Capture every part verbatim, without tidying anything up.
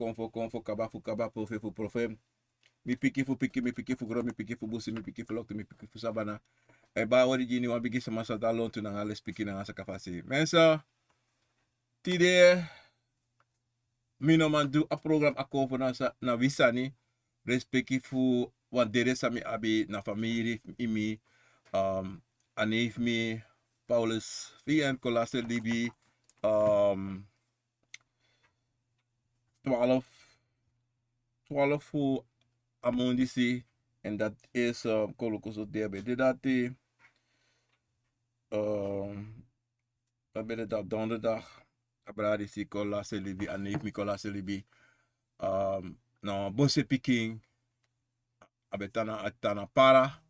konfo konfo, kaba fu kaba, profe fu profe. Mi piki fu piki, mi piki fu gron, mi piki fu busi, mi piki fu loktu, mi piki fu sabana. A e bari odi gi iniwan bigi sama san de na lontu nanga lespeki nanga sakafasi. Mensen, tide mi no man du a program Akomfo na Wi Sani. Respeki fu wan dede san mi abi na famiri ini mi, a neef mi, Paulus Fien, kon lasi en libi twaalf, twaalf fu a mun disi. En dat is, kon luku so, de a ben de dati, a ben de dati donderdag. A brada disi kon lasi en libi, a neef mi kon lasi en libi. Na wan bose pikin. A ben tan na, a tan na Para.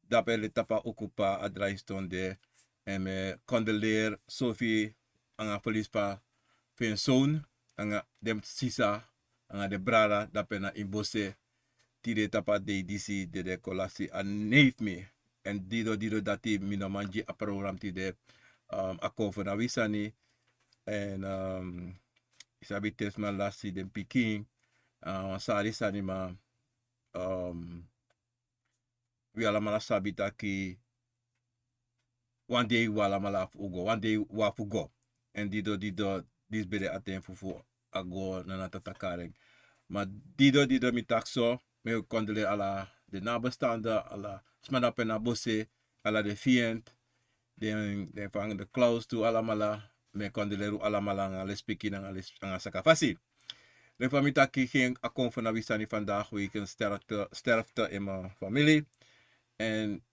Dape leti tapu a uku pe a drai ston de. En mi e kondoleri Sophie anga Felispa fu en son anga den sisa anga den brada dape na ini bose. Tide tapu a dei disi dede kon lasi a neef mi. En dido dido dati mi no man gi a program tide, Akomfo na Wi Sani. En yu sabi, te sma lasi den pikin, a wan sari sani, ma wi alamala sabi taki wan dei wi alamala abi fu go, wan dei wi abi fu go. En dido dido disi ben de a ten fu fu a go na Tata Karen. Ma dido dido mi taki so, mi e kondoleri ala den nabestaanden, ala sma dape na bose, ala den fient, den, den fu anga den klaus tu, alamala. Mi e kondoleri un alamala anga lespeki nanga sakafasi. Leki fa mi taki, gen Akomfo na Wi Sani vandaag wegens sterfte, sterfte in mijn familie. En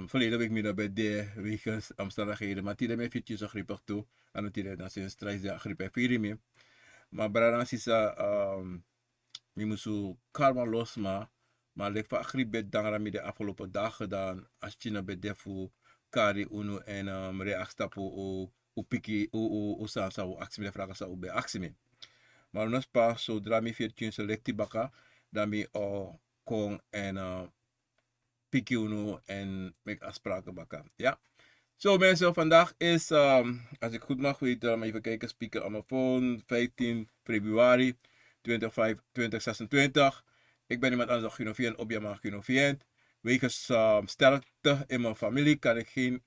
verleden week mi no ben de wegens omstandigheden, ma tide mi e firi so gripig tu. A no tide, na sinds trijs de a griep e firi mi. Ma brada nanga sisa, mi musu kari wan lo sma, ma leki fa a griep ben de, dan mi de afgelopen dagen dan a skin no ben de fu kari unu en reaksi tapu un piki, un sani san un aksi mi, den vragen san un ben aksi mi. Ma no spa, zodra mi firi selecti baka, dan mi o kon en piki unu en meki afspraken baka. Ja. So mensen, vandaag is, als ik goed mag weten, maar even kijken, speaker aan mijn phone, vijftien februari twintig vijf, twintig zesentwintig. Ik ben iemand anders dan Guno Vient, Obiaman Guno Vient. Wegens sterkte in mijn familie kan ik geen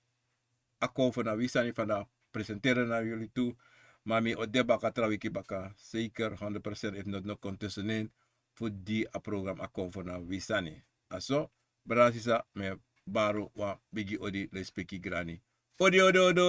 Akomfo na Wi Sani vandaag presenteren naar jullie toe. Maar mi o de baka tra wiki baka, zeker honderd procent, if not no kon tussenin, fu di a program Akomfo na Wi Sani. A so, brada nanga sisa, mi e bari un wan bigi odi, lespeki, grani. Odi, odi, odi,